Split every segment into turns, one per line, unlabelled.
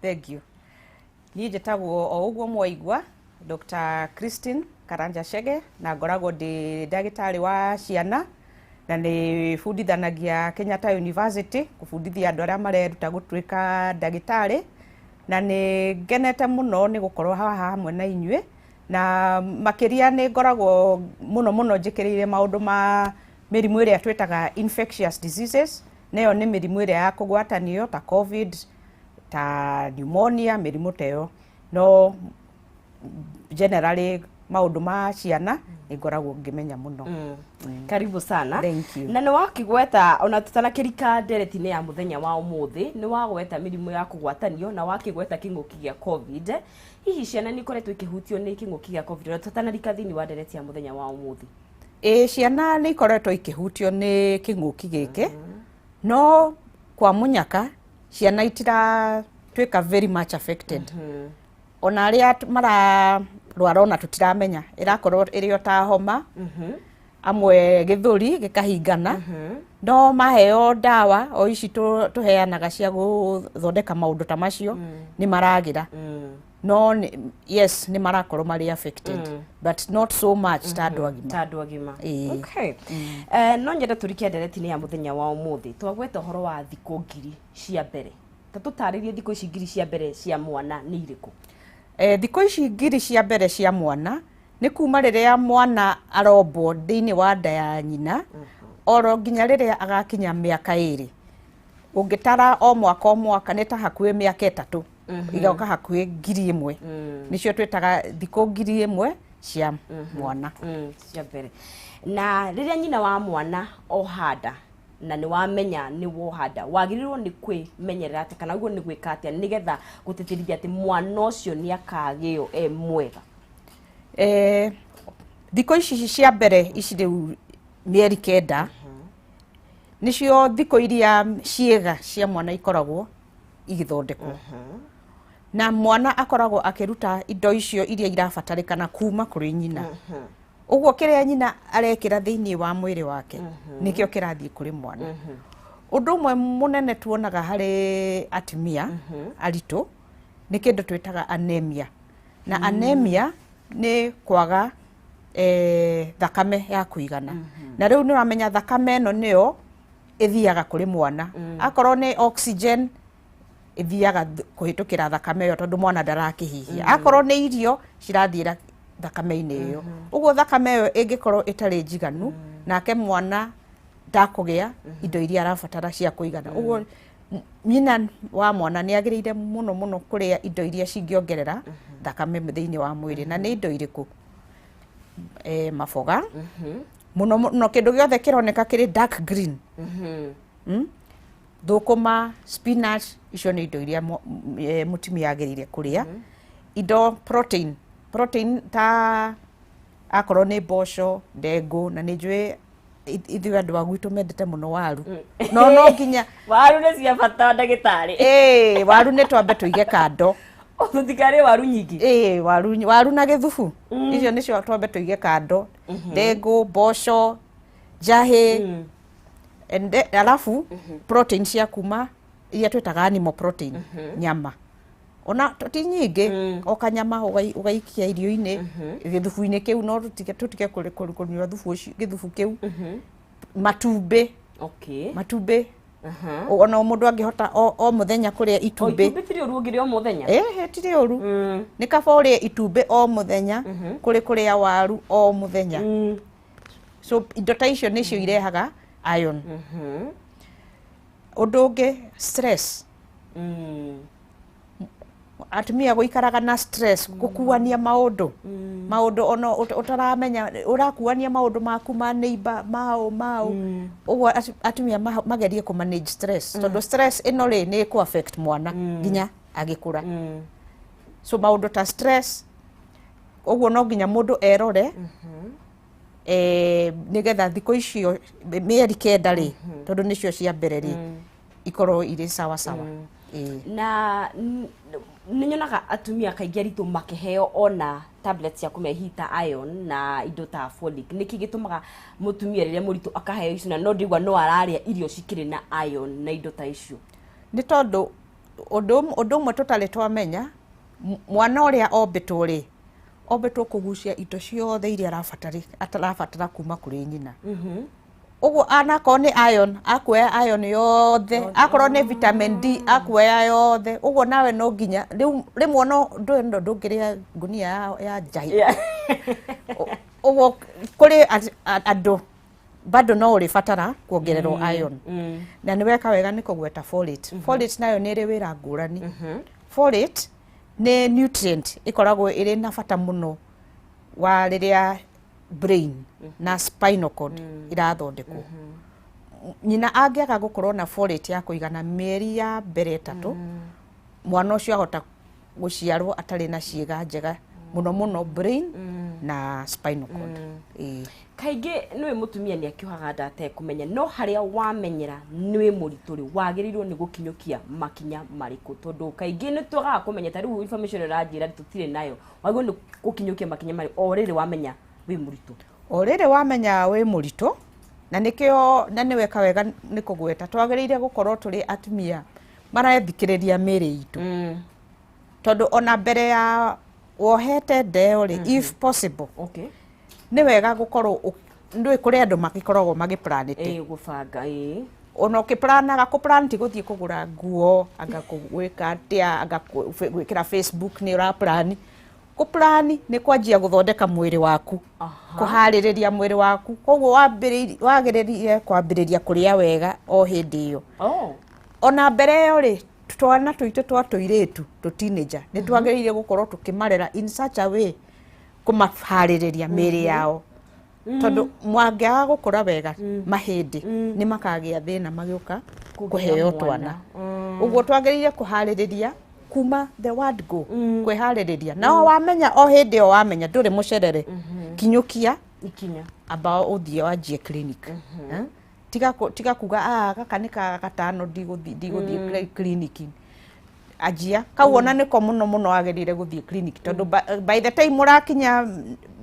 Thank you. Niĩ njĩtagwo o ũguo mwaigua, Dr. Christine Karanja Chege, na ngoragwo ndĩ ndagĩtarĩ wa ciana na nĩ bundithanagia Kenyatta University kũbundithia andũ arĩa mareruta gũtuĩka ndagĩtarĩ, na nĩ ngenete mũno nĩ gũkorwo haha hamwe na inyuĩ, na makĩria nĩ ngoragwo mũno mũno njĩkĩrĩire maũndũ ma mĩrimũ ĩrĩa twĩtaga infectious diseases, nayo nĩ mĩrimũ ĩrĩa ya kũgwatanio ta COVID, ta pneumonia, mĩrimũ ta ĩyo. No generally maũndũ ma ciana nĩ ngoragwo ngĩmenya mũno.
Karibu sana.
Thank you.
Na nĩ wakĩgweta, ona tũtanakĩrika ndereti-inĩ ya mũthenya wa ũmũthĩ, nĩ wagweta mĩrimũ ya kũgwatanio na wakĩgweta kĩng'ũki gĩa COVID. Hihi ciana nĩ ikoretwo ikĩhutio nĩ kĩng'ũki gĩa COVID, ona tũtanarika thĩinĩ wa ndereti ya mũthenya wa ũmũthĩ?
Ĩĩ, ciana nĩ ikoretwo ikĩhutio nĩ kĩng'ũki gĩkĩ, no kwa mũnyaka ciana itiratuĩka very much affected. Ona arĩa mararwara ona tũtiramenya, ĩrakorwo ĩrĩ o ta homa, amwe gĩthũri gĩkahingana, no maheo ndawa o ici tũheanaga cia gũthondeka maũndũ ta macio nĩ maragĩra. No yes, nĩ marakorwo marĩ affected, but not so much ta andũ agima.
Ta andũ agima.
Ĩĩ.
Okay. No nyende tũrike ndereti-inĩ ya mũthenya wa ũmũthĩ. Twagweta ũhoro wa thikũ 1000 cia mbere, ta tũtarĩrie thikũ ici 1000 cia mbere cia mwana nĩ irĩkũ?
Thikũ ici 1000 cia mbere cia mwana nĩ kuma rĩrĩa mwana arombwo thĩinĩ wa nda ya nyina oro nginya rĩrĩa agakinya mĩaka 2. Ũngĩtara o mwaka o mwaka nĩ ta hakuhĩ mĩaka 3, igoka hakuhĩ 1000. Nĩcio twĩtaga thikũ 1000 cia mwana.
Cia mbere. Na rĩrĩa nyina wa mwana oha nda, na nĩ wamenya nĩ woha nda, wagĩrĩirwo nĩ kwĩmenyerera atĩa kana ũguo nĩ gwĩka atĩa nĩgetha gũtĩtĩrithia atĩ mwana ũcio nĩ akagĩo e mwega?
Thikũ ici cia mbere ici rĩu mĩeri 9 nĩcio thikũ iria ciĩga cia mwana ikoragwo igĩthondekwo, na mwana akoragwo akĩruta indo icio iria irabatarĩkana kuma kũrĩ nyina. Ũguo kĩrĩa nyina arekĩra thĩinĩ wa mwĩrĩ wake nĩkĩo kĩrathiĩ kũrĩ mwana. Ũndũ ũmwe mũnene tuonaga harĩ atumia aritũ nĩ kĩndũ twĩtaga anemia. Na anemia nĩ kwaga thakame ya kũigana. Na rĩu nĩ ũramenya thakame ĩno nĩyo ĩthiaga kũrĩ mwana. Akorwo nĩ oxygen ĩthiaga kũhĩtũkĩra thakame ĩyo tondũ mwana ndarakĩhihia. Akorwo nĩ irio cirathiĩra thakame-inĩ ĩyo. Ũguo thakame ĩyo ĩngĩkorwo ĩtarĩ njiganu, nake mwana ndakũgĩa indo iria arabatara cia kũigana. Ũguo nyina wa mwana nĩ agĩrĩire mũno mũno kũrĩa indo iria cingĩongerera thakame thĩinĩ wa mwĩrĩ. Na nĩ indo irĩkũ? Maboga mũno mũno, kĩndũ gĩothe kĩroneka kĩrĩ dark green. Thũkũma, spinach, icio nĩ indo iria mũtumia agĩrĩire kũrĩa. Indo protein, protein ta akorwo nĩ mboco, ndengũ, na nĩ njũĩ ithuĩ andũ a gwitũ mendete mũno waru. No no nginya
waru nĩ cia bata, ndagĩtarĩ.
Ĩĩ, waru nĩ twambe tũige kando.
Tũtikarĩe waru nyingĩ.
Ĩĩ, waru na gĩthubu. Icio nĩcio twambe tũige kando. Ndengũ, mboco, njahĩ. And alafu protein cia kuma iria twĩtaga animal protein, nyama. Ona ti nyingĩ, o kanyama ũgaikia irio-inĩ, gĩthubu-inĩ kĩu, no tũtige kũnyua thubu ũcio, gĩthubu kĩu. Matumbĩ. Matumbĩ. Ona mũndũ angĩhota o mũthenya kũrĩa itumbĩ.
Itumbĩ ti rĩũru ũngĩrĩa o mũthenya?
Ĩĩ, ti rĩũru. Nĩ kaba ũrĩe itumbĩ o mũthenya kũrĩ kũrĩa waru o mũthenya. So indo ta icio nĩcio irehaga iron. Ũndũ ũngĩ, stress. Atumia gũikaraga na stress, gũkuania maũndũ. Maũndũ ona ũtaramenya, ũrakuania maũndũ maku ma neighbor, mao, mao. Ũguo atumia magerie kũ manage stress. Tondũ stress ĩno rĩ, nĩ ĩkũ affect mwana nginya agĩkũra. So maũndũ ta stress, ũguo no nginya mũndũ erore, nĩgetha thikũ icio mĩeri 9 rĩ, tondũ nĩcio cia mbere rĩ, ikorwo irĩ sawa sawa.
Na nĩ nyonaga atumia kaingĩ aritũ makĩheo ona tablets cia kũmehe ta iron na indo ta folic. Nĩkĩ gĩtũmaga mũtumia rĩrĩa mũritũ akaheo icio na no ndĩgua no ararĩa irio cikĩrĩ na iron na indo ta icio?
Nĩ tondũ Ũndũ ũmwe tũtarĩ twamenya, mwana ũrĩa ombĩtwo rĩ, ombĩtwo kũgucia indo ciothe iria arabatara kuma kũrĩ nyina. Ũguo anakorwo nĩ iron, akuoya iron yothe, akorwo nĩ vitamin D, akuoya yothe. Ũguo nawe no nginya rĩu rĩmwe no ndũĩ no ndũngĩrĩa ngunia ya njahi. Ũguo kũrĩ andũ bado no ũrĩbatara kuongererwo iron. Na nĩ weka wega nĩ kũgweta folate. Folate nayo nĩ ĩrĩ wĩra ngũrani. Folate nĩ nutrient ĩkoragwo ĩrĩ na bata mũno wa rĩrĩa brain na spinal cord irathondekwo. Nyina angĩaga gũkorwo na folate ya kũigana mĩeri ya mbere 3, mwana ũcio ahota gũciarwo atarĩ na ciĩga njega, mũno mũno brain na spinal cord. Ĩĩ.
Kaingĩ nĩwĩ mũtumia nĩ akĩohaga nda atekũmenya, no harĩa wamenyera nĩ mũritũ rĩ, wagĩrĩirwo nĩ gũkinyũkia makinya marĩkũ? Tondũ kaingĩ nĩ twagaga kũmenya, ta rĩu information ĩranjĩra tũtirĩ nayo. Wagĩrĩirwo nĩ gũkinyũkia makinya marĩkũ o rĩrĩ wamenya wĩ mũritũ?
O rĩrĩ wamenya wĩ mũritũ, na nĩkĩo na nĩ weka wega nĩ kũgweta, twagĩrĩire gũkorwo tũrĩ atumia marethikĩrĩria mĩĩrĩ itũ, tondũ ona mbere ya wohete nda ĩyo rĩ, if possible, nĩ wega gũkorwo ndũĩ kũrĩ andũ magĩkoragwo magĩplanĩte.
Ĩĩ, gũbanga, ĩĩ.
Ona ũkĩplanaga, kũplan ti gũthiĩ kũgũra nguo, anga gwĩka atĩa, anga gwĩkĩra Facebook nĩ ũraplan. Kũplan nĩ kwanjia gũthondeka mwĩrĩ waku, kũharĩrĩria mwĩrĩ waku. Koguo wagĩrĩire kwambĩrĩria kũrĩa wega o hĩndĩ ĩyo. Ona mbere ĩyo rĩ, twana tũitũ twa tũirĩtu, tũ teenager, nĩ twagĩrĩire gũkorwo tũkĩmarera in such a way kũmaharĩrĩria mĩĩrĩ yao, tondũ mwangĩaga gũkũra wega mahĩndĩ, nĩ makagĩa thĩna magĩũka
kũgĩa
kũheo
mwana.
Twana. Ũguo twagĩrĩire kũharĩrĩria kuma the word go, kwĩharĩrĩria. Nao wamenya, o hĩndĩ ĩyo wamenya, ndũrĩ mũcerere, kinyũkia
ikinya.
Amba ũthiĩ wanjie clinic. Eh? Tiga kuga, "Ah, gaka nĩ ka gatano, ndigũthiĩ clinic." Anjia kau, ona nĩko mũno mũno wagĩrĩire gũthiĩ clinic, tondũ by the time ũrakinya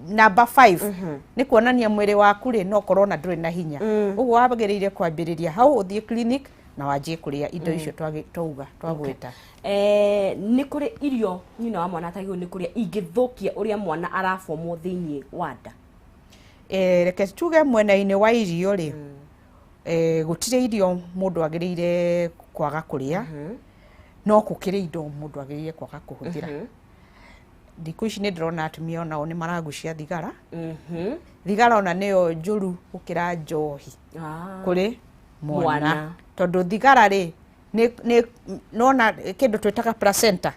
number 5, nĩ kuonania mwĩrĩ waku rĩ, no korwo na ndũrĩ na hinya. Ũguo wagĩrĩire kwambĩrĩria hau, ũthiĩ clinic na wanjie kũrĩa indo icio twauga, twagwĩta.
Nĩ kũrĩ irio nyina wa mwana atagĩrĩirwo nĩ kũrĩa ingĩthũkia ũrĩa mwana arabomwo thĩinĩ wa nda?
Reke tuge mwena-inĩ wa irio rĩ, gũtirĩ irio mũndũ agĩrĩire kwaga kũrĩa, no gũkĩrĩ indo mũndũ agĩrĩire kwaga kũhũthĩra. Thikũ ici nĩ ndĩrona atumia onao nĩ maragucia thigara. Thigara ona nĩyo njũru gũkĩra njohi kũrĩ mwana,
Mwana.
Tondũ thigara rĩ, nĩ nona kĩndũ twĩtaga placenta,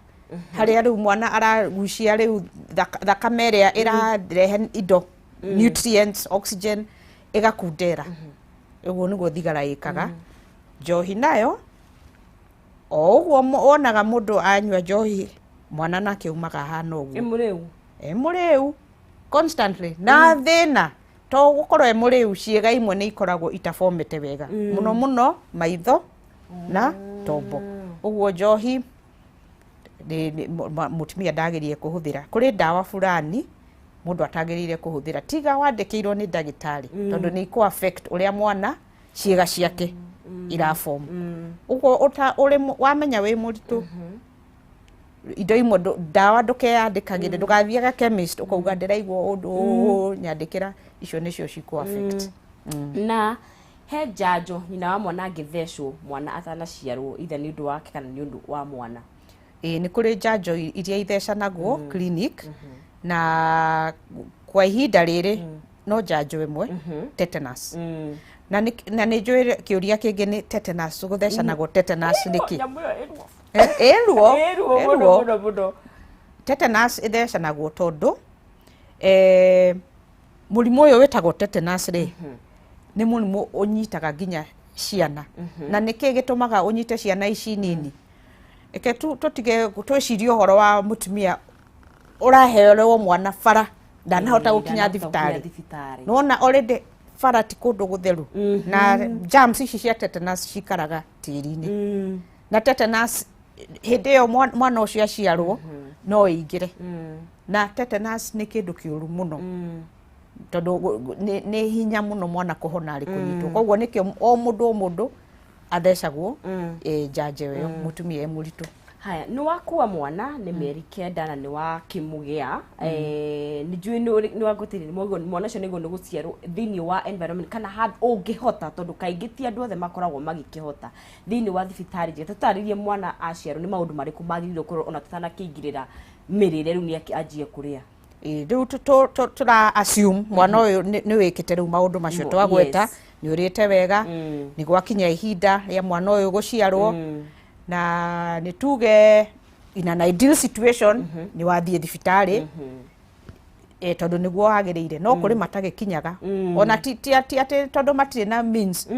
harĩa rĩu mwana aragucia rĩu thakame ĩrĩa ĩrarehe indo, nutrients, oxygen, ĩgakundera. Ũguo nĩguo thigara ĩkaga. Njohi nayo o ũguo, wonaga mũndũ anyua njohi, mwana nake umaga ahana ũguo.
Ĩ mũrĩu.
E mũrĩu constantly, na thĩna to gũkorwo e mũrĩu, ciĩga imwe nĩ ikoragwo itabomete wega, mũno mũno maitho na tombo. Ũguo njohi mũtumia ndagĩrĩire kũhũthĩra. Kũrĩ ndawa fulani mũndũ atagĩrĩire kũhũthĩra tiga wandĩkĩirwo nĩ ndagĩtarĩ, tondũ nĩ ikũ affect ũrĩa mwana ciĩga ciake iraform. Ũguo wamenya wĩ mũritũ, indo imwe ndawa ndũkeyandĩkagĩre, ndũgathiaga chemist ũkauga, "Ndĩraigua ũndũ ũũ, nyandĩkĩra." Icio nĩcio cikũ affect.
Na he njanjo nyina wa mwana angĩthecwo mwana atanaciarwo, ithe nĩ ũndũ wake kana nĩ ũndũ wa mwana?
Ĩĩ, nĩ kũrĩ njanjo iria ithecanagwo clinic, na kwa ihinda rĩrĩ no njanjo ĩmwe, tetanus. Na nĩ njũĩ kĩũria kĩngĩ nĩ tetanus, gũthecanagwo tetanus nĩkĩ?
Nyamũ ĩyo ĩruo.
Ĩruo.
Ĩruo mũno.
Ĩruo.
Mũno mũno.
Tetanus ĩthecanagwo tondũ mũrimũ ũyũ wĩtagwo tetanus rĩ, nĩ mũrimũ ũnyitaga nginya ciana. Na nĩkĩ gĩtũmaga ũnyite ciana ici nini? Reke tũtige twĩcirie ũhoro wa mũtumia ũraherwo mwana bara, ndanahota gũkinya
ndanahota
thibitarĩ.
Thibitarĩ.
Nĩwona already bara ti kũndũ gũtheru, na germs ici cia tetanus cikaraga tĩri-inĩ, na tetanus hĩndĩ ĩyo mwana ũcio aciarwo no ĩingĩre. Na tetanus nĩ kĩndũ kĩũru mũno, tondũ nĩ hinya mũno mwana kũhona arĩ kũnyitwo. Koguo nĩkĩo o mũndũ athecagwo njanjo ĩyo mũtumia e mũritũ.
Haya, nĩ wakua mwana nĩ mĩeri 9 na nĩ wakĩmũgĩa, nĩ njũĩ nĩ wagũtĩrĩ mwana ũcio nĩguo nĩ gũciarwo thĩinĩ wa environment kana handũ ũngĩhota, tondũ kaingĩ ti andũ othe makoragwo magĩkĩhota thĩinĩ wa thibitarĩ njega. Tũtarĩrie, mwana aciarwo nĩ maũndũ marĩkũ magĩrĩirwo kũrora ona tũtanakĩingĩrĩra mĩrĩre rĩu nĩ anjie kũrĩa?
Ĩ, rĩu tũra assume mwana ũyũ nĩ wĩkĩte rĩu maũndũ macio twagweta, nĩ ũrĩte wega, nĩ gwakinya ihinda rĩa mwana ũyũ gũciarwo, na nĩ tuge in an ideal situation nĩ wathiĩ thibitarĩ, tondũ nĩguo wagĩrĩire, no kũrĩ matagĩkinyaga ona ti atĩ tondũ matirĩ na means.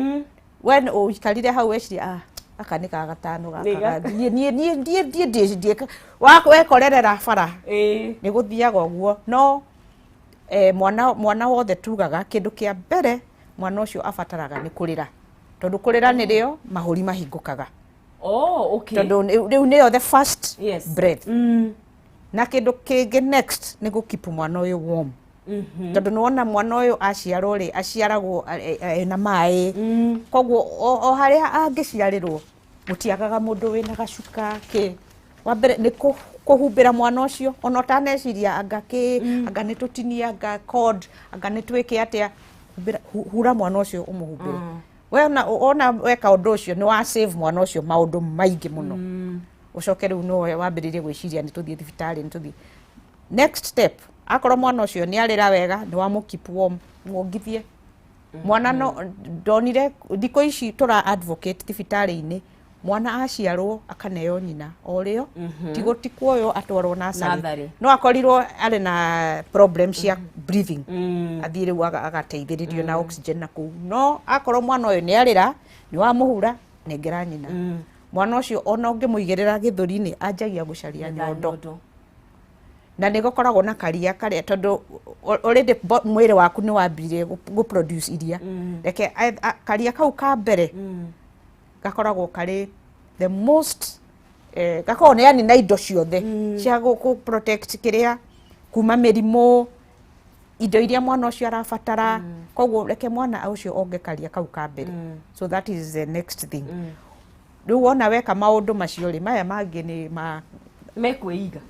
We ũikarire hau weciria, "Ah, gaka nĩ ga gatano gaka."
Nĩ
Niĩ ndiĩ wekorerera bara. Nĩ gũthiaga ũguo, no mwana wothe tugaga kĩndũ kĩa mbere mwana ũcio abataraga nĩ kũrĩra, tondũ kũrĩra nĩrĩo mahũri mahingũkaga. Tondũ rĩu nĩyo the first breath. Na kĩndũ kĩngĩ next nĩ gũkeep mwana ũyũ warm, tondũ nĩwona mwana ũyũ aciarwo rĩ, aciaragwo ena maĩ, koguo o harĩa angĩciarĩrwo gũtiagaga mũndũ wĩna gacuka kĩ. Wa mbere nĩ kũhumbĩra mwana ũcio, ona ũtaneciria anga kĩ, anga nĩ tũtinie, anga cord, anga nĩ twĩke atĩa. Humbĩra, hura mwana ũcio, ũmũhumbĩre. We ona weka ũndũ ũcio nĩ wa save mwana ũcio maũndũ maingĩ mũno. Ũcoke rĩu no wambĩrĩrie gwĩciria nĩ tũthiĩ thibitarĩ, nĩ tũthiĩ next step. Akorwo mwana ũcio nĩ arĩra wega, nĩ wamũ keep warm, muongithie mwana. No ndonire thikũ ici tũra advocate thibitarĩ-inĩ mwana aciarwo akaneo nyina o rĩo, ti kuoywo atwarwo
Nursery.
Nursery. No akorirwo arĩ na problem cia breathing, athiĩ rĩu agateithĩrĩrio na oxygen na kũu. No akorwo mwana ũyũ nĩ arĩra, nĩ wamũhura, nengera nyina. Mwana ũcio ona ũngĩmũigĩrĩra gĩthũri-inĩ anjagia gũcaria nyondo, na nĩ gũkoragwo na karia karĩa, tondũ already mwĩrĩ waku nĩ wambirie gũ produce iria. Reke karia kau ka mbere gakoragwo karĩ the most, gakoragwo nĩ yani na indo ciothe cia gũ protect kĩrĩa kuma mĩrimũ, indo iria mwana ũcio arabatara. Koguo reke mwana ũcio onge karia kau ka mbere. So that is the next thing. Rĩu wona weka maũndũ macio rĩ, maya mangĩ nĩ ma
Mekwĩiga.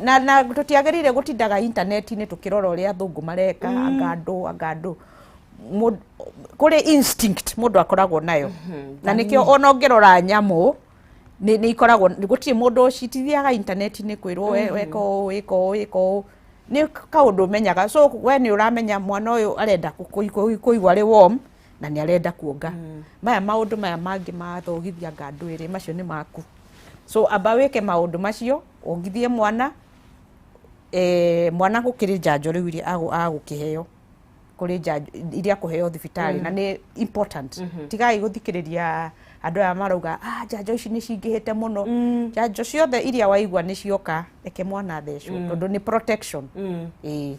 Na tũtiagĩrĩire gũtindaga intaneti-inĩ tũkĩrora ũrĩa athũngũ mareka, anga andũ kũrĩ instinct mũndũ akoragwo nayo, na nĩkĩo ona ũngĩrora nyamũ nĩ ikoragwo gũtirĩ mũndũ citithiaga intaneti-inĩ kwĩrwo weka ũũ, wĩka ũũ, wĩka ũũ. Nĩ kaũndũ ũmenyaga. So we nĩ ũramenya mwana ũyũ arenda kũigua arĩ warm na nĩ arenda kuonga. Maya maũndũ maya mangĩ mathogithia anga ndwĩrĩ macio nĩ maku. So amba wĩke maũndũ macio, wongithie mwana. Mwana gũkĩrĩ njanjo rĩu iria agũkĩheo, kũrĩ njanjo iria akũheo thibitarĩ, na nĩ important. Tigai gũthikĩrĩria andũ aya marauga, "Ah, njanjo ici nĩ cingĩhĩte mũno." Njanjo ciothe iria waigua nĩ cioka, reke mwana athecwo, tondũ nĩ protection. Ĩĩ.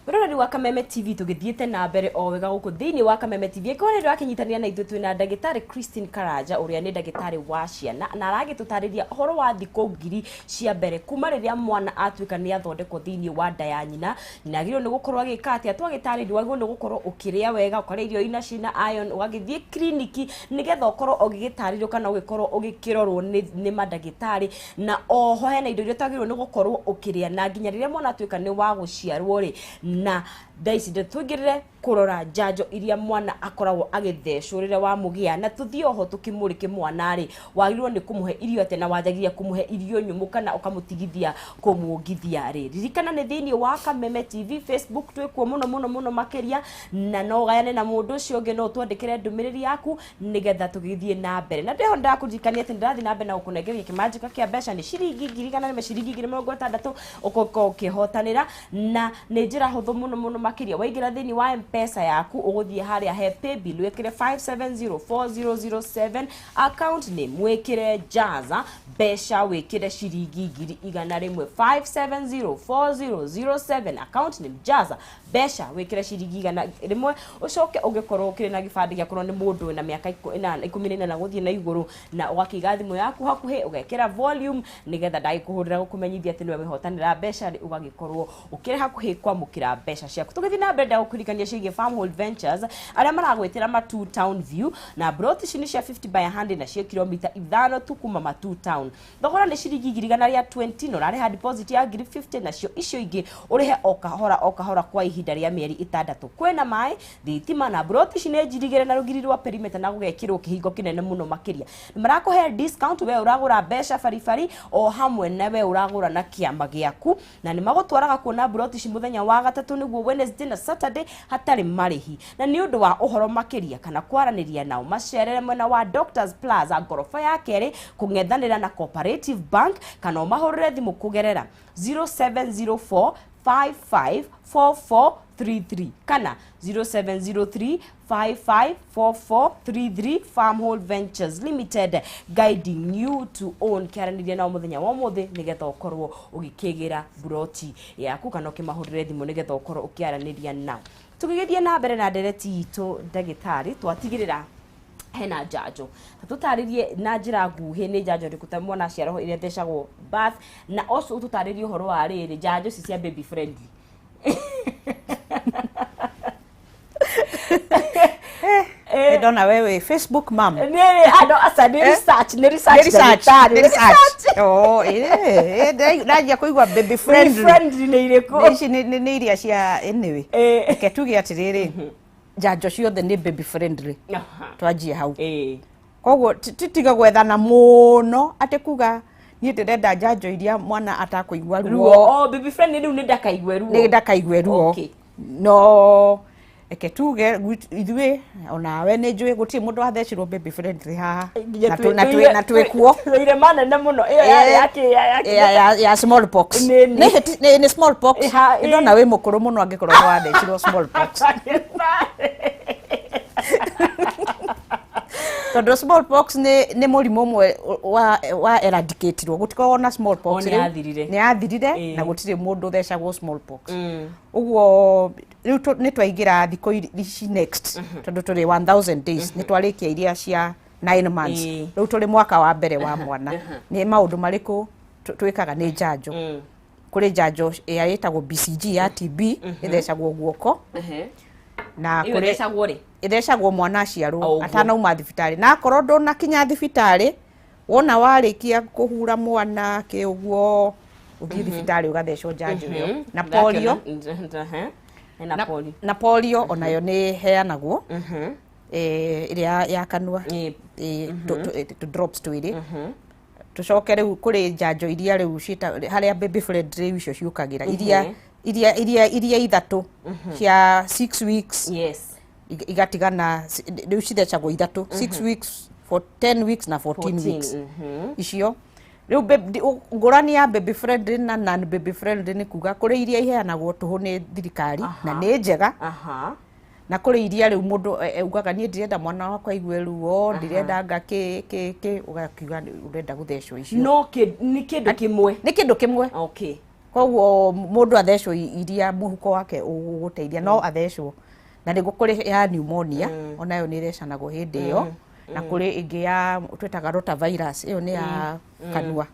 Mũroreri wa Kameme TV, tũgĩthiĩte na mbere o wega gũkũ thĩinĩ wa Kameme TV. Ĩkorwo nĩ ũrakĩnyitanĩra na ithuĩ, twĩna ndagĩtarĩ Christine Karanja, ũrĩa nĩ ndagĩtarĩ wa ciana, na aragĩtũtarĩria ũhoro wa thikũ 1000 cia mbere kuma rĩrĩa mwana atuĩka nĩ athondekwo thĩinĩ wa nda ya nyina. Nyina agĩrĩirwo nĩ gũkorwo agĩka atĩa? Twagĩtarĩrio wagĩrĩirwo nĩ gũkorwo ũkĩrĩa wega, ũkarĩa irio ina ciĩna iron, ũgagĩthiĩ kiriniki nĩgetha ũkorwo ũgĩgĩtarĩrio kana ũgĩkorwo ũgĩkĩrorwo nĩ mandagĩtarĩ. Na oho hena indo iria ũtagĩrĩirwo nĩ gũkorwo ũkĩrĩa na nginya rĩrĩa mwana atuĩka nĩ wa gũciarwo rĩ. Na thaa ici tũingĩrĩre kũrora njanjo iria mwana akoragwo agĩthecwo rĩrĩa wamũgĩa, na tũthiĩ oho tũkĩmũrĩke mwana rĩ, wagĩrĩirwo nĩ kũmũhe irio atĩa, na wanjagia kũmũhe irio nyũmũ kana ũkamũtigithia kũmuongithia rĩ. Ririkana nĩ thĩinĩ wa Kameme TV Facebook, twĩkuo mũno mũno mũno makĩria, na no ũgayane na mũndũ ũcio ũngĩ, no ũtwandĩkĩre ndũmĩrĩri yaku nĩgetha tũgĩthiĩ na mbere. Na ndĩho ndakũririkania atĩ ndĩrathiĩ na mbere na gũkũnengeria kĩmanjĩka kĩa mbeca, nĩ ciringi 100,000, ciringi 60,000 ũkorwo ũkĩhotanĩra, na nĩ njĩra hũthũ mũno mũno makĩria. Waingĩra thĩinĩ wa M-Pesa yaku, ũgũthiĩ harĩa he paybill, wĩkĩre 5704007, account name wĩkĩre Jaza, mbeca wĩkĩre ciringi 100,000. 5704007, account name Jaza. Mbeca wĩkĩre ciringi 100, ũcoke ũgĩkorwo ũkĩrĩ na gĩbandĩ gĩakorwo nĩ mũndũ wĩna mĩaka 18 gũthiĩ na igũrũ, na ũgakĩiga thimũ yaku hakuhĩ, ũgekĩra volume nĩgetha ndagĩkũhũrĩra gũkũmenyithia atĩ nĩwe wĩhotanĩra mbeca rĩ, ũgagĩkorwo ũkĩrĩ hakuhĩ kwamũkĩra mbeca ciaku. Tũgĩthiĩ na mbere, ndagũkũririkania ciĩgiĩ Farmhold Ventures arĩa maragwĩtĩra Matu Town View, na broti ici nĩ cia 50 by 100 na cia kilomita 5 tu kuma Matu Town. Thogora nĩ ciringi 120,000, na ũrarĩha deposit ya 50,000, nacio icio ingĩ ũrĩhe o kahora o kahora kwa ihinda rĩa mĩeri 6. Kwĩna maĩ, thitima, na broti ici nĩ njirigĩre na rũgiri rwa perimeter na gũgekĩrwo kĩhingo kĩnene mũno makĩria. Nĩ marakũhe discount we ũragũra mbeca baribari o hamwe na we ũragũra na kĩama gĩaku, na nĩ magũtwaraga kuona broti ici mũthenya wa gatatũ, nĩguo Wednesday na Saturday, hatarĩ marĩhi. Na nĩ ũndũ wa ũhoro makĩria kana kwaranĩria nao, macerere mwena wa Doctors Plaza, ngoroba ya kerĩ, kũng'ethanĩra na Cooperative Bank, kana ũmahũrĩre thimũ kũgerera 0704 554433 kana 0703 554433. Farmhold Ventures Limited, guiding you to own. Kĩaranĩria nao mũthenya wa ũmũthĩ nĩgetha ũkorwo ũgĩkĩgĩra buroti yaku, kana ũkĩmahũrĩre thimũ nĩgetha ũkorwo ũkĩaranĩria nao. Tũgĩgĩthiĩ na mbere na ndereti itũ, ndagĩtarĩ, twatigĩrĩra hena njanjo. Ta tũtarĩrie na njĩra nguhĩ nĩ njanjo ĩrĩkũ ta mwana aciarwo ĩrĩa ĩthecagwo birth, na also ũtũtarĩrie ũhoro wa rĩrĩ njanjo ici cia baby friendly.
Nĩ ndona we wĩ Facebook mam.
Nĩ andũ aca, nĩ research, nĩ research.
Nĩ research.
Ndagĩtarĩ,
Nĩ research. Oh, ndanjia kũigua baby friendly.
Friendly nĩ irĩkũ?
Nĩ ici nĩ iria cia, anyway, reke tuge atĩrĩrĩ, njanjo ciothe nĩ baby friendly. Twanjie hau. Koguo tiga gwethana mũno atĩ kuga niĩ ndĩrenda njanjo iria mwana atakũigua
ruo.
Ruo.
Oh, baby friendly rĩu nĩ ndakaigue ruo.
Nĩ ndakaigue ruo. No reke tuge ithuĩ onawe nĩ njũĩ gũtirĩ mũndũ wathecirwo baby friendly haha.
Nginya
Na twĩ kuo.
Twĩ irema nene mũno ĩyo yarĩ ya kĩ
Ya smallpox.
Nĩ.
Nĩ smallpox.
Ĩha,
Nĩ ndona wĩ mũkũrũ mũno angĩkorwo nĩ wathecirwo smallpox, tondũ smallpox nĩ mũrimũ ũmwe wa eradicatirwo, gũtikoragwo na smallpox.
O, nĩ
Rĩu.
yathirire.
Nĩ yathirire. Na gũtirĩ mũndũ ũthecagwo smallpox. Ũguo rĩu nĩ twaingĩra thikũ ici next, tondũ tũrĩ 1000 days, nĩ twarĩkia iria cia 9 months. Rĩu tũrĩ mwaka wa mbere wa mwana, nĩ maũndũ marĩkũ twĩkaga? Nĩ njanjo. Kũrĩ njanjo ĩrĩa ĩtagwo BCG ya TB, ĩthecagwo guoko. Na
Ĩyo
kũrĩ
ĩthecagwo rĩ?
Ĩthecagwo mwana aciarwo,
O ũguo.
atanauma thibitarĩ. Na akorwo ndũnakinya thibitarĩ, wona warĩkia kũhura mwana kĩ ũguo, ũthiĩ thibitarĩ ũgathecwo njanjo ĩyo. Na polio.
Na polio.
Na polio onayo nĩ heanagwo, ĩrĩa ya kanua, tũ drops twĩrĩ. Tũcoke rĩu kũrĩ njanjo iria rĩu harĩa baby friendly rĩu icio ciũkagĩra, iria ithatũ cia 6 weeks, igatigana rĩu cithecagwo ithatũ, 6 weeks for 10 weeks na 14
14
weeks. Icio rĩu ngũrani ya baby friendly na non baby friendly nĩ kuga kũrĩ iria iheanagwo tũhũ nĩ thirikari na nĩ njega, na kũrĩ iria rĩu mũndũ ugaga niĩ ndirenda mwana wakwa aigue ruo, ndirenda anga kĩ kĩ kĩ, ũgakiuga ũrenda gũthecwo icio.
No nĩ kĩndũ kĩmwe.
Nĩ kĩndũ kĩmwe. Koguo mũndũ athecwo iria mũhuko wake ũgũteithia, no athecwo. Na nĩguo kũrĩ ya pneumonia, onayo nĩ ĩthecanagwo hĩndĩ ĩyo, na kũrĩ ĩngĩ ya twĩtaga rotavirus, ĩyo nĩ ya kanua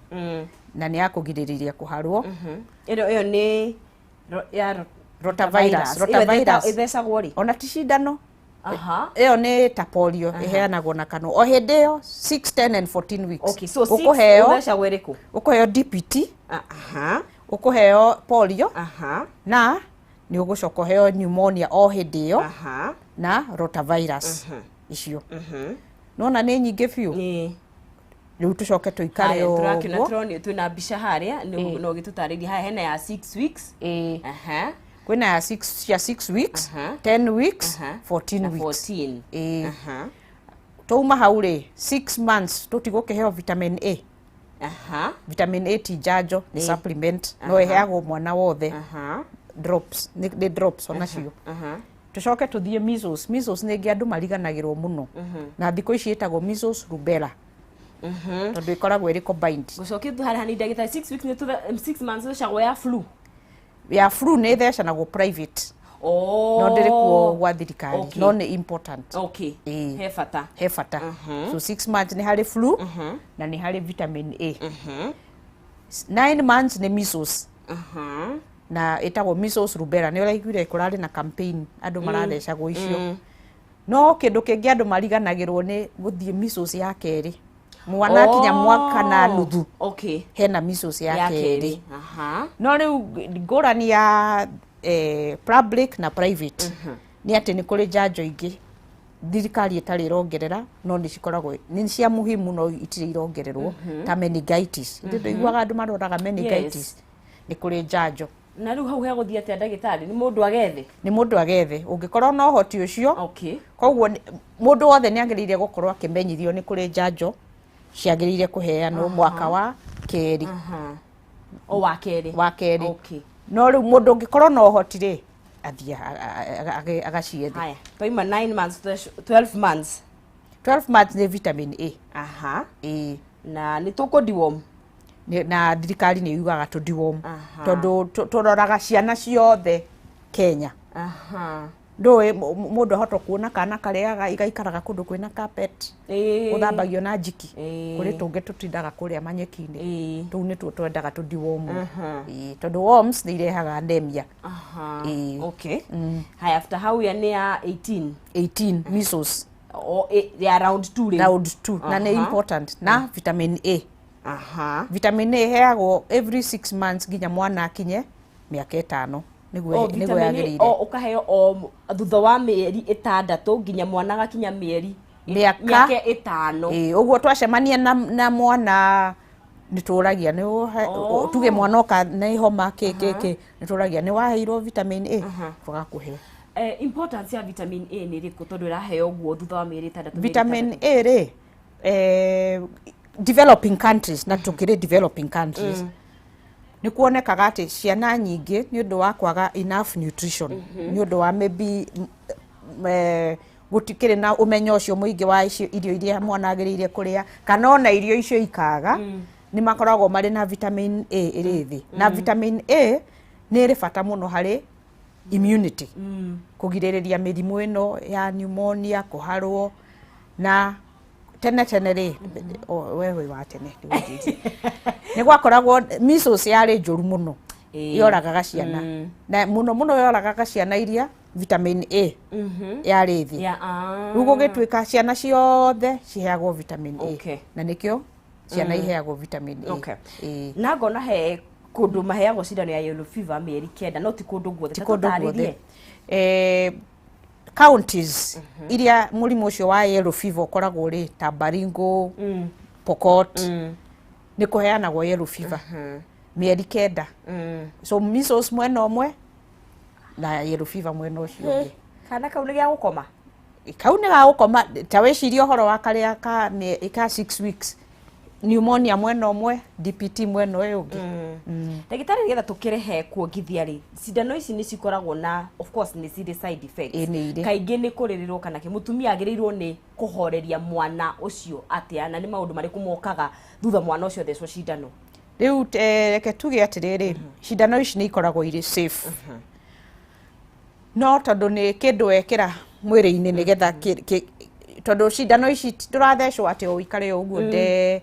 na nĩ ya kũgirĩrĩria kũharwo.
Ĩyo nĩ ya
Rotavirus.
Ĩyo
Rotavirus.
Ĩthecagwo rĩ?
Ona ti cindano. Ĩyo nĩ ta polio, ĩheanagwo na kanua o hĩndĩ ĩyo, 6, 10 and 14 weeks.
Okay, so six
Ũkũheo
ũthecagwo ĩrĩkũ?
Ũkũheo DPT, ũkũheo polio, na nĩ ũgũcoka ũheo pneumonia o hĩndĩ ĩyo, na rotavirus icio. Nona nĩ nyingĩ biũ. Rĩu tũcoke tũikare
Haya, tũrakĩona
ũguo.
Tũronio twĩna mbica harĩa, no ũgĩtũtarĩria haya hena ya 6 weeks.
Kwĩna ya 6, cia 6 weeks, 10 weeks, 14
na
weeks.
14.
Twauma hau rĩ, 6 months tũtigũkĩheo vitamin A. Vitamin A ti njanjo, nĩ supplement, no ĩheagwo mwana wothe. Drops, nĩ drops onacio. Tũcoke tũthiĩ measles. Measles nĩ ĩngĩ andũ mariganagĩrwo mũno, na thikũ ici ĩtagwo measles rubella tondũ ĩkoragwo ĩrĩ combined.
Gũcokia tu harĩa hanini, ndagĩtarĩ, 6 weeks nĩ 6 months ĩthecagwo ya flu?
Ya flu nĩ ĩthecanagwo private.
Oh.
No ndĩrĩ kuo gwa thirikari.
Okay.
No nĩ important.
Okay.
Ĩĩ.
He bata.
He bata. So 6 months nĩ harĩ flu na nĩ harĩ vitamin A. 9 months nĩ measles, na ĩtagwo measles, rubella. Nĩ ũraiguire kũrarĩ na campaign, andũ marathecagwo icio. No kĩndũ kĩngĩ andũ mariganagĩrwo nĩ gũthiĩ measles ya kerĩ. Mwana akinya mwaka na nuthu, hena measles ya
ya
kerĩ.
Kerĩ. Aha.
No rĩu ngũrani ya public na private nĩ atĩ nĩ kũrĩ njanjo ingĩ thirikari ĩtarĩ ĩrongerera, no nĩ cikoragwo nĩ cia muhimu, no itirĩ irongererwo, ta meningitis. Ndĩ ndũiguaga andũ maroraga meningitis? Nĩ kũrĩ njanjo.
Na rĩu hau hegũthiĩ atĩa, ndagĩtarĩ? Nĩ mũndũ agethe?
Nĩ mũndũ agethe ũngĩkorwo na ũhoti ũcio. Koguo mũndũ wothe nĩ agĩrĩire gũkorwo akĩmenyithio nĩ kũrĩ njanjo ciagĩrĩire kũheanwo mwaka wa kerĩ.
O wa kerĩ.
Wa kerĩ. No rĩu mũndũ ũngĩkorwo na ũhoti rĩ, athiĩ agaciethe.
Haya, twaima 9 months, 12 months.
12 months nĩ vitamin A. Ĩĩ.
Na nĩ tũkũ deworm?
Na thirikari nĩ yugaga tũ deworm, tondũ tũroraga ciana ciothe Kenya. Ndũĩ mũndũ ahota kuona kana karĩa gaikaraga kũndũ kwĩna carpet, gũthambagio na njiki. Kũrĩ tũngĩ tũtindaga kũrĩa manyeki-inĩ. Tũu nĩtuo twendaga tũ deworm, tondũ worms nĩ irehaga anemia. Ĩĩ.
Okay. Haya, after hau ya nĩ ya 18?
18, measles.
O ya round 2 rĩu.
Round 2, na nĩ important, na vitamin A. Vitamin A ĩheagwo every 6 months nginya mwana akinye mĩaka 5, nĩguo
O
nĩguo
vitamin A,
yagĩrĩire.
o ũkaheo o thutha wa mĩeri 6 nginya mwana agakinya mĩeri
Mĩaka-
mĩaka 5.
Ĩĩ, ũguo twacemania na mwana nĩ tũragia nĩ tuge mwana oka nĩ homa kĩ kĩ kĩ, nĩ tũragia nĩ waheirwo vitamin A, tũgakũhe.
Importance ya vitamin A nĩ ĩrĩkũ, tondũ ĩraheo ũguo thutha wa mĩeri 6, mĩeri
Vitamin
6?
A rĩ, developing countries, na tũkĩrĩ developing countries, nĩ kuonekaga atĩ ciana nyingĩ nĩ ũndũ wa kwaga enough nutrition, nĩ ũndũ wa maybe gũtikĩrĩ na ũmenyo ũcio mũingĩ wa icio irio iria mwana agĩrĩire kũrĩa, kana ona irio icio ikaga, nĩ makoragwo marĩ na vitamin A ĩrĩ thĩ. Na vitamin A nĩ ĩrĩ bata mũno harĩ immunity, kũgirĩrĩria mĩrimũ ĩno ya pneumonia, kũharwo. Na tene tene rĩ, we wĩ wa tene, ndigũnjĩrie. Nĩ gwakoragwo measles yarĩ njũru mũno. Yoragaga ciana, na mũno mũno yoragaga ciana iria vitamin A yarĩ thĩ.
Ya.
Rĩu gũgĩtuĩka ciana ciothe ciheagwo vitamin A. Na nĩkĩo ciana iheagwo vitamin A. Ĩĩ.
Na ngona he kũndũ maheagwo cindano ya yellow fever mĩeri 9, no ti kũndũ guothe.
Ti
Ta
kũndũ
tũtarĩrie.
guothe. Counties iria mũrimũ ũcio wa yellow fever ũkoragwo rĩ, ta Baringo, Pokot, nĩ kũheanagwo yellow fever mĩeri 9. So measles mwena ũmwe na yellow fever mwena ũcio ũngĩ.
Kana kau nĩ gĩa gũkoma?
Kau nĩ ga gũkoma. Ta wĩcirie ũhoro wa karĩa ka 6 weeks, pneumonia mwena ũmwe, DPT mwena ũyũ ũngĩ.
Ndagĩtarĩ, nĩgetha tũkĩrehe kuongithia rĩ, cindano ici nĩ cikoragwo na, of course, nĩ cirĩ side effects.
Ĩ, nĩ irĩ.
Kaingĩ nĩ kũrĩrĩrwo kana kĩ. Mũtumia agĩrĩirwo nĩ kũhoreria mwana ũcio atĩa, na nĩ maũndũ marĩkũ mokaga thutha mwana ũcio thecwo cindano?
Rĩu reke tuge atĩrĩrĩ, cindano ici nĩ ikoragwo irĩ safe, no tondũ nĩ kĩndũ wekĩra mwĩrĩ-inĩ nĩgetha tondũ cindano ici ndũrathecwo atĩ o ũikare o ũguo nde,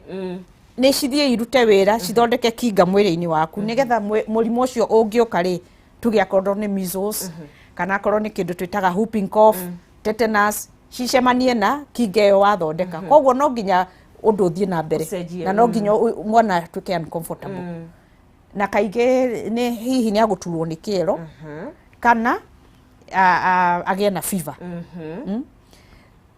nĩ cithiĩ irute wĩra, cithondeke kinga mwĩrĩ-inĩ waku, nĩgetha mũrimũ ũcio ũngĩũka rĩ, tuge akorwo nĩ measles kana akorwo nĩ kĩndũ twĩtaga whooping cough, tetanus, cicemanie na kinga ĩyo wathondeka. Koguo no nginya ũndũ ũthiĩ na mbere
Ũcenjie,
na no nginya mwana atuĩke uncomfortable, na kaingĩ nĩ hihi nĩ agũturwo nĩ kĩero kana agĩe na fever.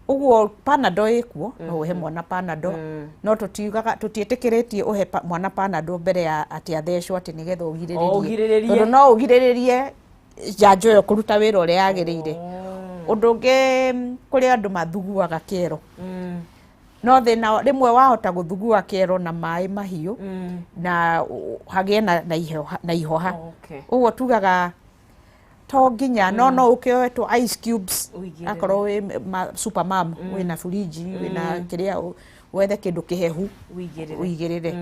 Ũguo Panado ĩkuo, no ũhe mwana Panado, no tũtiugaga, tũtiĩtĩkĩrĩtie ũhe mwana Panado mbere ya atĩ athecwo, atĩ nĩgetha
O,
ũgirĩrĩrie.
Ũgirĩrĩrie.
Tondũ no ũgirĩrĩrie njanjo ĩyo kũruta wĩra ũrĩa yagĩrĩire. Ũndũ ũngĩ, kũrĩ andũ mathuguaga kĩero, no thĩna rĩmwe wahota gũthugua kĩero na maĩ mahiũ na hagĩe na ihoha. Ũguo tugaga to nginya, no ũkĩoe tũ ice cubes.
Ũigĩrĩre.
Akorwo wĩ super mom, wĩna fridge, wĩna kĩrĩa, Wethe kĩndũ kĩhehu.
Wĩigĩrĩre.
Ũigĩrĩre,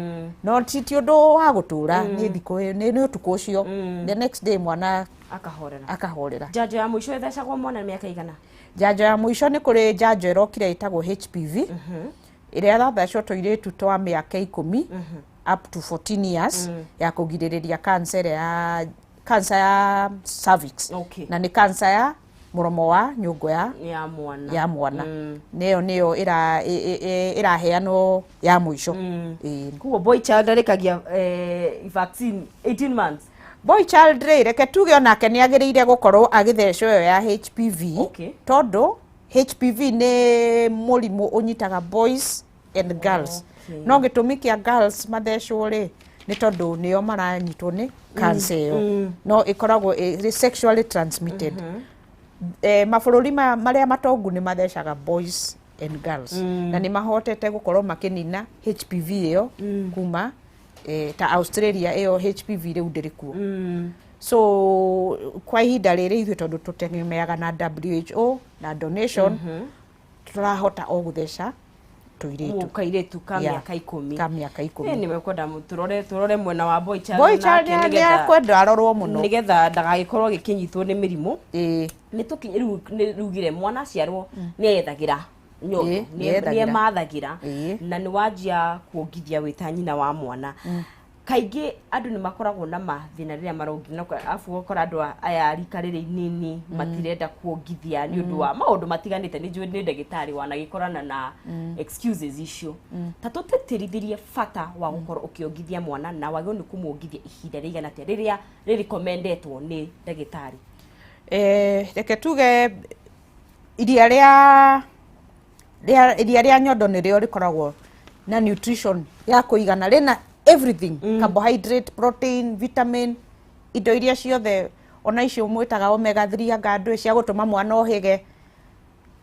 no ti ũndũ wa gũtũra, nĩ thikũ nĩ ũtukũ ũcio, the next day mwana
akahorera.
Akahorera.
Njanjo ya mũico ĩthecagwo mwana mĩaka igana?
Njanjo ya mũico, nĩ kũrĩ njanjo ĩrokire ĩtagwo HPV, ĩrĩa ĩrathecwo tũirĩtu twa mĩaka 10 up to 14 years, ya kũgirĩrĩria cancer ya cancer ya cervix. Na nĩ cancer ya mũromo wa nyũngũ ya
ya mwana.
Ya mwana. Nĩyo ĩraheanwo ya mũico. Ĩĩ.
Koguo boy child arĩkagia vaccine 18 months?
Boy child rĩ, reke tuge onake nĩ agĩrĩire gũkorwo agĩthecwo ĩyo ya HPV, tondũ HPV nĩ mũrimũ ũnyitaga boys and girls. No gĩtũmi kĩa girls mathecwo rĩ, nĩ tondũ nĩo maranyitwo nĩ cancer ĩyo, no ĩkoragwo ĩrĩ sexually transmitted. Mabũrũri marĩa matongu nĩ mathecaga boys and girls, na nĩ mahotete gũkorwo makĩnina HPV ĩyo kuma ta Australia, ĩyo HPV rĩu ndĩrĩ kuo. So kwa ihinda rĩrĩ ithuĩ, tondũ tũtegemeaga na WHO na donation, tũrahota o gũtheca tũirĩtu.
Kairĩtu ka mĩaka 10.
Ka mĩaka 10.
Nĩwe kwenda tũrore mwena wa boy child.
Boy child
nake
nĩ akwenda arorwo mũno.
Nĩgetha ndagagĩkorwo agĩkĩnyitwo nĩ mĩrimũ.
Ĩĩ.
Nĩ tũkinye rĩu, nĩ rugire mwana aciarwo nĩ ethagĩra nyondo.
Nĩ ethagĩra.
Nĩ emathagĩra. Na nĩ wanjia kuongithia wĩ ta nyina wa mwana. Kaingĩ andũ nĩ makoragwo na mathĩna rĩrĩa marongithia, na arabu ũgakora andũ aya rika rĩrĩ inini matirenda kuongithia nĩ ũndũ wa maũndũ matiganĩte. Nĩ njũĩ nĩ ndagĩtarĩ wanagĩkorana na excuses icio. Ta tũtĩtĩrithirie bata wa gũkorwo ũkĩongithia mwana, na wagĩrĩirwo nĩ kũmuongithia ihinda rĩigana atĩa rĩrĩa rĩrekomendetwo nĩ ndagĩtarĩ?
Reke tuge iria rĩa nyondo nĩrĩo rĩkoragwo na nutrition ya kũigana, rĩna everything, carbohydrate, protein, vitamin, indo iria ciothe, ona icio mwĩtaga omega 3, anga ndũĩ cia gũtũma mwana ohĩge,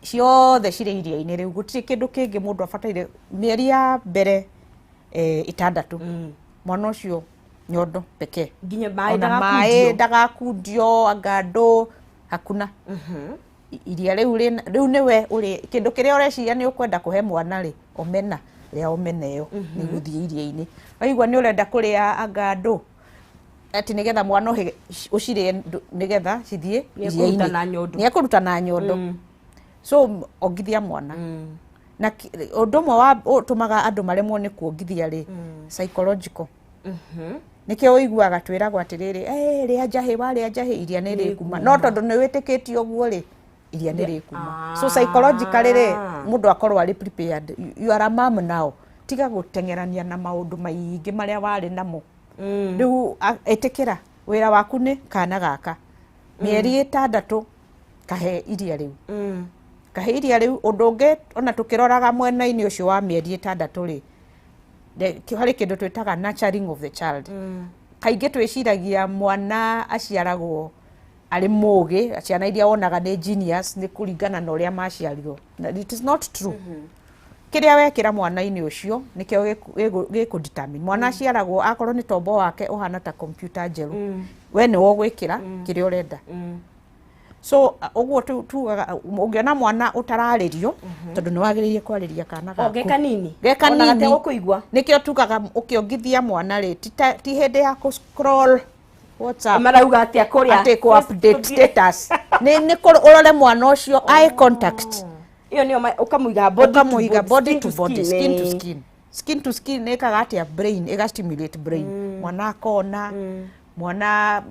ciothe cirĩ iria-inĩ rĩu. Gũtirĩ kĩndũ kĩngĩ mũndũ abataire mĩeri ya mbere 6, mwana ũcio nyondo pekee.
Nginya maĩ?
Ona maĩ ndagakundio, anga ndũ hakuna. Iria rĩu rĩu nĩwe ũrĩ kĩndũ kĩrĩa ũreciria nĩ ũkwenda kũhe mwana rĩ, omena, rĩa omena ĩyo nĩ gũthiĩ iria-inĩ. Waigua nĩ ũrenda kũrĩa anga ndũ atĩ nĩgetha mwana ũhĩge, ũcirĩe nĩgetha cithiĩ
Nĩekũruta
iria-inĩ.
Na nyondo.
Nĩekũruta na nyondo. So ongithia mwana. Na ũndũ ũmwe wa ũtũmaga andũ maremwo nĩ kuongithia rĩ, psychological. Nĩkĩo ũiguaga twĩragwo atĩrĩrĩ, "Eh, rĩa njahĩ, warĩa njahĩ iria nĩ rĩkuma." No tondũ nĩ wĩtĩkĩtie ũguo rĩ, iria nĩ rĩkuma. So psychologically rĩ, mũndũ akorwo arĩ prepared. You are a mom now, tiga gũteng'erania na maũndũ maingĩ marĩa warĩ namo. Rĩu ĩtĩkĩra wĩra waku nĩ kana gaka mĩeri 6, kahe iria rĩu, kahe iria rĩu. Ũndũ ũngĩ ona tũkĩroraga mwena-inĩ ũcio wa mĩeri 6 rĩ, harĩ kĩndũ twĩtaga nurturing of the child. Kaingĩ twĩciragia mwana aciaragwo arĩ mũgĩ, ciana iria wonaga nĩ genius nĩ kũringana na ũrĩa maciarirwo. Na it is not true. Kĩrĩa wekĩra mwana-inĩ ũcio nĩkĩo gĩkũ determine mwana aciaragwo. Akorwo nĩ tombo wake ũhana ta computer njerũ, we nĩwe ũgwĩkĩra kĩrĩa ũrenda. So ũguo tugaga ũngĩona mwana ũtararĩrio, tondũ nĩ wagĩrĩire kwarĩria kana
O
gaku.
ge kanini.
Ge
Ona
kanini.
gategũkũigua.
Nĩkĩo tugaga ũkĩongithia mwana rĩ, ti hĩndĩ ya kũ scroll WhatsApp
Marauga atĩa kũrĩa?
Atĩ kũ update status, nĩ ũrore mwana ũcio, eye contact.
Ĩyo nĩyo ũkamũiga body to
Ũkamũiga body
skin
to body,
skin,
skin to skin. Skin to skin ĩkaga atĩa? Brain ĩga stimulate brain, mwana akona, mwana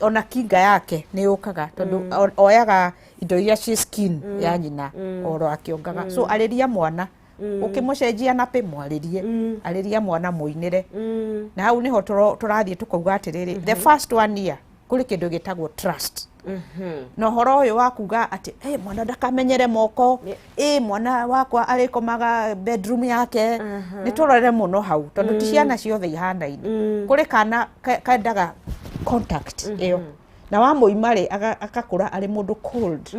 ona kinga yake nĩ yũkaga, tondũ oyaga indo iria ci skin ya nyina oro akĩongaga. So arĩria mwana, ũkĩmũcenjia nappy, mwarĩrie, arĩria mwana, mũinĩre. Na hau nĩho tũrathiĩ tũkauga atĩrĩrĩ, the first one year kũrĩ kĩndũ gĩtagwo trust. Na ũhoro ũyũ wa kuga atĩ hey, mwana ndakamenyere moko, ĩ mwana wakwa arĩkomaga bedroom yake, nĩ tũrore mũno hau, tondũ ti ciana ciothe ihanaine. Kũrĩ kana kendaga contact ĩyo, na wamũima rĩ, agakũra arĩ mũndũ cold.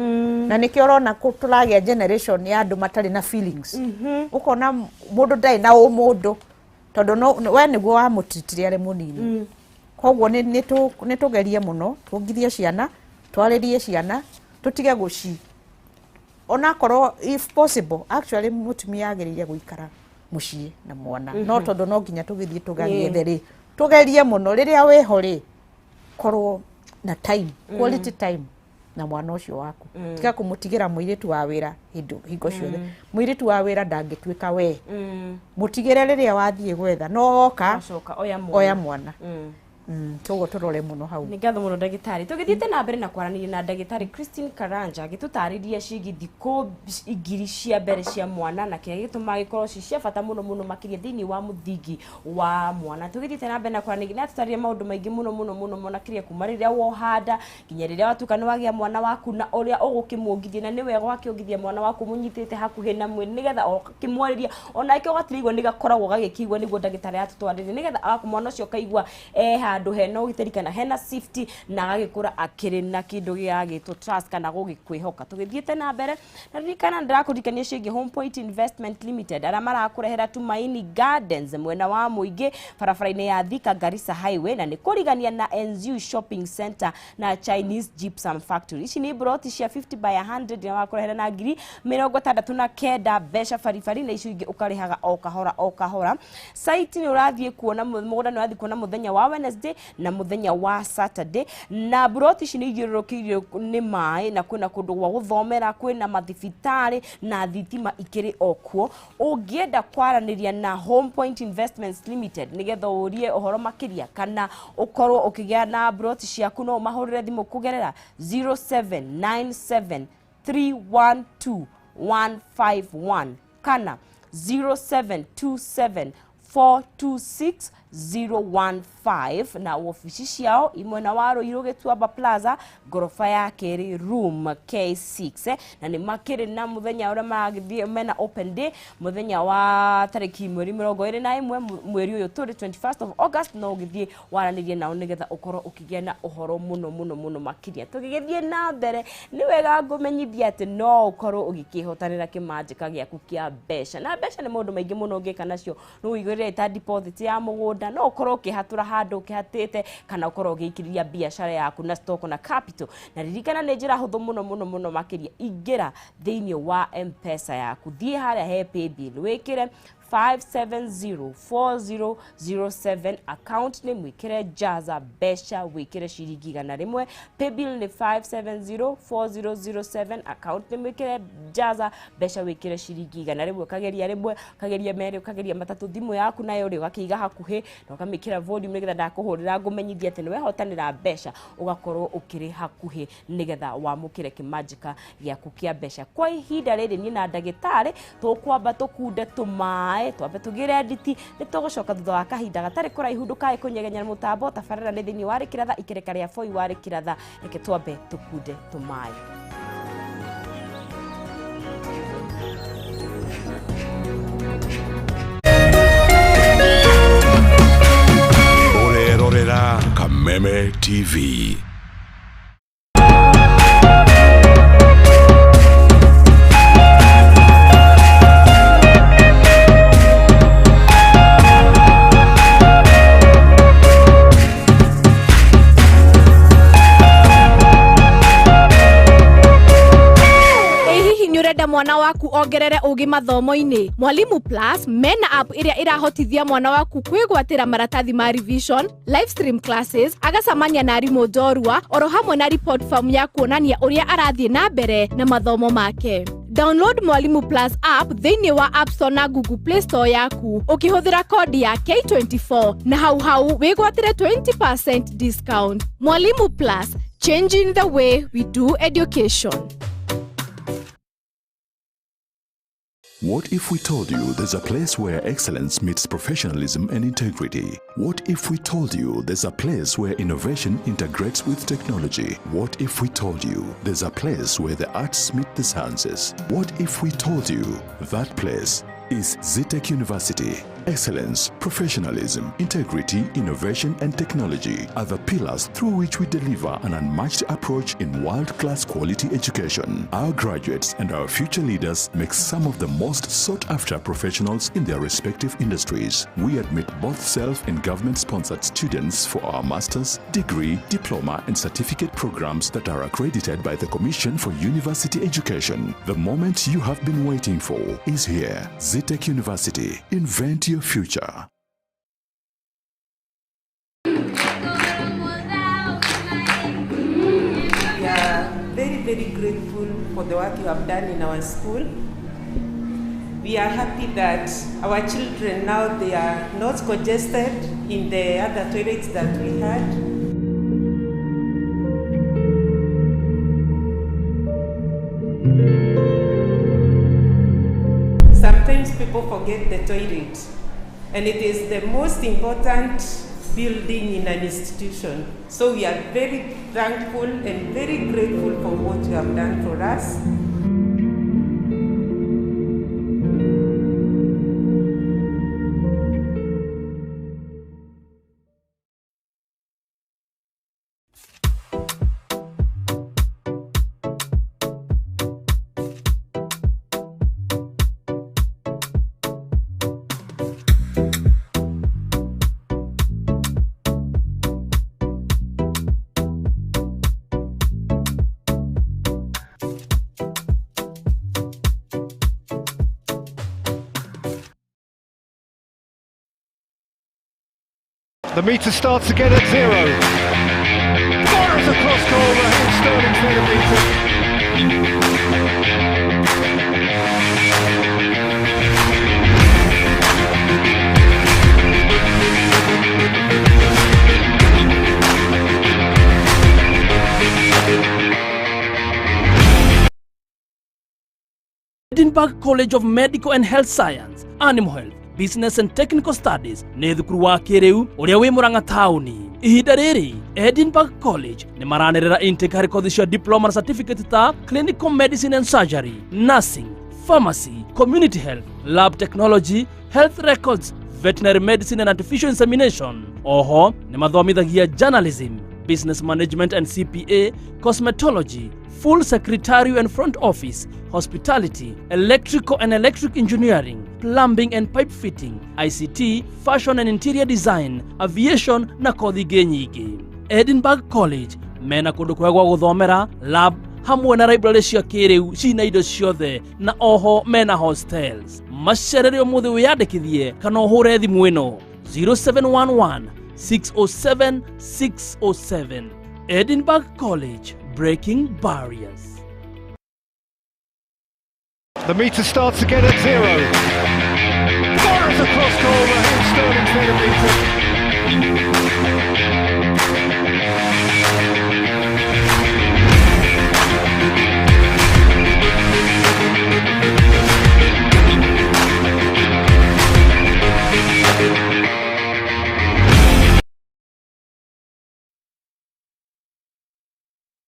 Na nĩkĩo ũrona tũragĩa generation ya andũ matarĩ na feelings. Ũkona mũndũ ndarĩ na ũmũndũ, tondũ we nĩguo wamũtritire arĩ mũnini. Koguo nĩ tũgerie mũno tuongithie ciana, twarĩrie ciana, tũtige gũci onakorwo if possible. Actually, mũtumia agĩrĩire gũikara Mũciĩ na mwana no tondũ no nginya tũgĩthiĩ tũgagĩethe rĩ, tũgerie mũno rĩrĩa wĩho rĩ, korwo na time, quality time na mwana ũcio waku. Tiga kũmũtigĩra mũirĩtu wa wĩra hĩndĩ hingo ciothe. Mũirĩtu wa wĩra ndangĩtuĩka we. Mũtigĩre rĩrĩa wathiĩ gwetha, no woka
Wacoka oya mwana.
Oya mwana. Koguo tũrore mũno hau.
Nĩ ngatho mũno ndagĩtarĩ. Tũgĩthiĩte na mbere na kwaranĩria na ndagĩtarĩ Christine Karanja agĩtũtarĩria ciĩgiĩ thikũ 1000 cia mbere cia mwana na kĩrĩa gĩtũmaga gĩkorwo ci cia bata mũno mũno makĩria thĩinĩ wa mũthingi wa mwana. Tũgĩthiĩte na mbere na kwaranĩria na atũtarĩria maũndũ maingĩ mũno mũno mũno mũno makĩria kuma rĩrĩa wohanda nginya rĩrĩa watuĩka nĩ wagĩa mwana waku na ũrĩa ũgũkĩmuongithia, na nĩ wega wakĩongithia mwana waku mũnyitĩte hakuhĩ na mwĩrĩ nĩgetha ũkĩmwarĩria onake ũgatirigwo nĩ gakoragwo gagĩkĩigua, nĩguo ndagĩtarĩ atũtwarĩrie, nĩgetha mwana ũcio ũkaigua e handũ hena ũgitĩri kana hena safety na agagĩkũra akĩrĩ na kĩndũ gĩagĩtwo trust kana gũgĩkwĩhoka. Tũgĩthiĩte na mbere na ririkana, ndĩrakũririkania ciĩgiĩ Home Point Investment Limited arĩa marakũrehera Tumaini Gardens mwena wa mũingĩ barabara-inĩ ya Thika Garissa Highway, na nĩ kũrigania na NZU Shopping Center na Chinese Gypsum Factory. Ici nĩ broti cia 50 by 100 na wakũrehera na 69,000 mbeca baribari, na icio ingĩ ũkarĩhaga o kahora o kahora. Site nĩ ũrathiĩ kuona mũgũnda, nĩ ũrathiĩ kuona mũthenya wa Wednesday na mũthenya wa Saturday, na broti ici nĩ ithiũrũrũkĩirio nĩ maĩ na kwĩna kũndũ gwa gũthomera, kwĩna mathibitarĩ na thitima ikĩrĩ o kuo. Ũngĩenda kwaranĩria na Home Point Investments Limited nĩgetha ũrie ũhoro makĩria kana ũkorwo ũkĩgĩa na broti ciaku, no ũmahũrĩre thimũ kũgerera 0797 312 151 kana 0727 426 015, na ofici ciao imwena wa Ruiru Gĩtuamba Plaza, ngoroba ya kerĩ, room K6. Na nĩ makĩrĩ na mũthenya ũrĩa maragĩthiĩ mena open day mũthenya wa tarĩki mweri 21 mweri ũyũ tũrĩ, 21st of August. No ũgĩthiĩ waranĩrie nao nĩgetha ũkorwo ũkĩgĩa na ũhoro mũno mũno mũno makĩria. Tũgĩgĩthiĩ na mbere, nĩ wega ngũmenyithia atĩ no ũkorwo ũgĩkĩhotanĩra kĩmanjĩka gĩaku kĩa mbeca, na mbeca nĩ maũndũ maingĩ mũno ũngĩka nacio. No ũigĩrĩre ta deposit ya mũgũnda, no ũkorwo ũkĩhatũra handũ ũkĩhatĩte, kana ũkorwo ũgĩikĩrĩria biacara yaku na stock na capital. Na ririkana nĩ njĩra hũthũ mũno mũno mũno makĩria. Ingĩra thĩinĩ wa M-Pesa yaku, thiĩ harĩa he paybill, wĩkĩre 5704007, account name wĩkĩre Jaza, mbeca wĩkĩre ciringi 100. Paybill nĩ 5704007, account name wĩkĩre Jaza, mbeca wĩkĩre ciringi 100. Ũkageria rĩmwe, ũkageria merĩ, ũkageria matatũ. Thimũ yaku nayo rĩ, ũgakĩiga hakuhĩ na ũkamĩkĩra volume nĩgetha ndakũhũrĩra ngũmenyithia atĩ nĩ wehotanĩra mbeca ũgakorwo ũkĩrĩ hakuhĩ nĩgetha wamũkĩre kĩmanjĩka gĩaku kĩa mbeca. Kwa ihinda rĩrĩ niĩ na ndagĩtarĩ tũkwamba tũkunde tũmaĩ, twambe tũgĩre nditi. Nĩ tũgũcoka thutha wa kahinda gatarĩ kũraihu. Ndũkae kũnyegenya mũtambo. Tabarĩra nĩ thĩinĩ wa Rĩkĩratha, ikereka rĩa boi wa Rĩkĩratha. Reke twambe tũkunde tũmaĩ.
Ũrerorera Kameme TV.
Ĩ hihi nĩ ũrenda mwana waku ongerere ũgĩ mathomo-inĩ? Mwalimu Plus mena app ĩrĩa ĩrahotithia mwana waku kwĩgwatĩra maratathi ma revision, live stream classes, agacamania na arimũ njorua, oro hamwe na report form ya kuonania ũrĩa arathiĩ na mbere na mathomo make. Download Mwalimu Plus app thĩinĩ wa App Store na Google Play Store yaku ũkĩhũthĩra kodi ya K24, na hau hau wĩgwatĩre 20% discount. Mwalimu Plus, changing the way we do education.
What if we told you there's a place where excellence meets professionalism and integrity? What if we told you there's a place where innovation integrates with technology? What if we told you there's a place where the arts meet the sciences? What if we told you that place is Zetech University? Excellence, professionalism, integrity, innovation, and technology are the pillars through which we deliver an unmatched approach in world class quality education. Our graduates and our future leaders make some of the most sought after professionals in their respective industries. We admit both self and government sponsored students for our master's, degree, diploma, and certificate programs that are accredited by the Commission for University Education. The moment you have been waiting for is here. Zetech University. Invent your future.
We are very, very grateful for the work you have done in our school. We are happy that our children now, they are not congested in the other toilets that we had. Sometimes people forget the toilet, and it is the most important building in an institution. So we are very thankful and very grateful for what you have done for us.
The meter starts again at zero. Fires across goal, Raheem Sterling's made a meter.
Edinburgh College of Medical and Health Science, Animal Health, Business and Technical Studies nĩ thukuru wa kĩrĩu ũrĩa wĩ Murang'a taũni. Ihinda rĩrĩ Edinburgh College nĩ maranĩrĩra intake harĩ kothi cia diploma na certificate ta Clinical Medicine and Surgery, Nursing, Pharmacy, Community Health, Lab Technology, Health Records, Veterinary Medicine and Artificial Insemination. Oho nĩ mathomithagia journalism, business management and CPA, cosmetology, full secretarial and front office, hospitality, electrical and electric engineering, plumbing and pipe fitting, ICT, fashion and interior design, aviation na kothi ingĩ nyingĩ. Edinburgh College mena kũndũ kwega gwa gũthomera, lab hamwe na library cia kĩrĩu cina indo ciothe, na oho mena hostels. Macerere ũmũthĩ wĩyandĩkithie kana ũhũre thimũ ĩno 0711 607 607. Edinburgh College, breaking barriers.
The meter starts again at zero. Fires across goal, Raheem Sterling's made a meter.